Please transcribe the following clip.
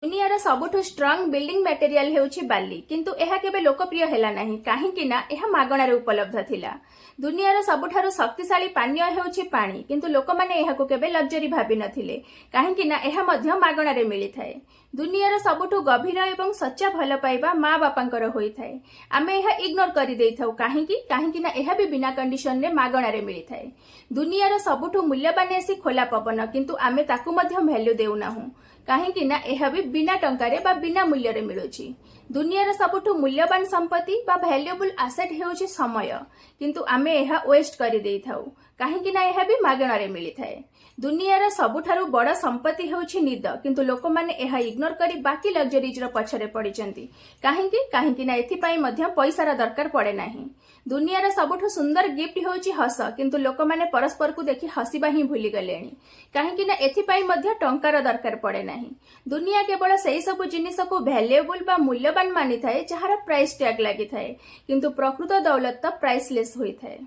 ଦୁନିଆର ସବୁଠୁ strong building material ହେଉଛି ବାଲି, କିନ୍ତୁ ଏହା କେବେ ଲୋକପ୍ରିୟ ହେଲା ନାହିଁ, କାହିଁକି ନା ଏହା ମାଗଣାରେ ଉପଲବ୍ଧ ଥିଲା। ଦୁନିଆର ସବୁଠାରୁ ଶକ୍ତିଶାଳୀ ପାନୀୟ ହେଉଛି ପାଣି, କିନ୍ତୁ ଲୋକମାନେ ଏହାକୁ କେବେ ଲକ୍ଜରୀ ଭାବିନଥିଲେ, କାହିଁକି ନା ଏହା ମଧ୍ୟ ମାଗଣାରେ ମିଳିଥାଏ। ଦୁନିଆର ସବୁଠୁ ଗଭୀର ଏବଂ ସଚ୍ଚା ଭଲ ପାଇବା ମା ବାପାଙ୍କର ହୋଇଥାଏ। ଆମେ ଏହା ଇଗ୍ନୋର କରିଦେଇଥାଉ। କାହିଁକି? କାହିଁକି ନା ଏହା ବି ବିନା କଣ୍ଡିସନରେ ମାଗଣାରେ ମିଳିଥାଏ। ଦୁନିଆର ସବୁଠୁ ମୂଲ୍ୟବାନ ଏସି ଖୋଲା ପବନ, କିନ୍ତୁ ଆମେ ତାକୁ ମଧ୍ୟ ଭ୍ୟାଲ୍ୟୁ ଦେଉନାହୁଁ, କାହିଁକି ନା ଏହା ବି ବିନା ଟଙ୍କାରେ ବା ବିନା ମୂଲ୍ୟରେ ମିଳୁଛି। ଦୁନିଆର ସବୁଠୁ ମୂଲ୍ୟବାନ ସମ୍ପତ୍ତି ବା ଭ୍ୟାଲୁଏବୁଲ ଆସେଟ୍ ହେଉଛି ସମୟ, କିନ୍ତୁ ଆମେ ଏହା ୱେଷ୍ଟ କରିଦେଇଥାଉ, କାହିଁକି ନା ଏହା ବି ମାଗଣାରେ ମିଳିଥାଏ। ଦୁନିଆର ସବୁଠାରୁ ବଡ଼ ସମ୍ପତ୍ତି ହେଉଛି ନିଦ, କିନ୍ତୁ ଲୋକମାନେ ଏହା ଇଗ୍ନୋର କରି ବାକି ଲକ୍ଜରିଜର ପଛରେ ପଡ଼ିଛନ୍ତି। କାହିଁକି? କାହିଁକି ନା ଏଥିପାଇଁ ମଧ୍ୟ ପଇସାର ଦରକାର ପଡ଼େ ନାହିଁ। ଦୁନିଆର ସବୁଠୁ ସୁନ୍ଦର ଗିଫ୍ଟ ହେଉଛି ହସ, କିନ୍ତୁ ଲୋକମାନେ ପରସ୍ପରକୁ ଦେଖି ହସିବା ହିଁ ଭୁଲିଗଲେଣି, କାହିଁକି ନା ଏଥିପାଇଁ ମଧ୍ୟ ଟଙ୍କାର ଦରକାର ପଡ଼େ ନାହିଁ। ଦୁନିଆ କେବଳ ସେଇ ସବୁ ଜିନିଷକୁ ଭ୍ୟାଲୁଏବୁଲ ବା ମୂଲ୍ୟବାନ ମାନିଥାଏ, ଯାହାର ପ୍ରାଇସ୍ ଟ୍ୟାଗ ଲାଗିଥାଏ, କିନ୍ତୁ ପ୍ରକୃତ ଦୌଲତ ତ ପ୍ରାଇସଲେସ୍ ହୋଇଥାଏ।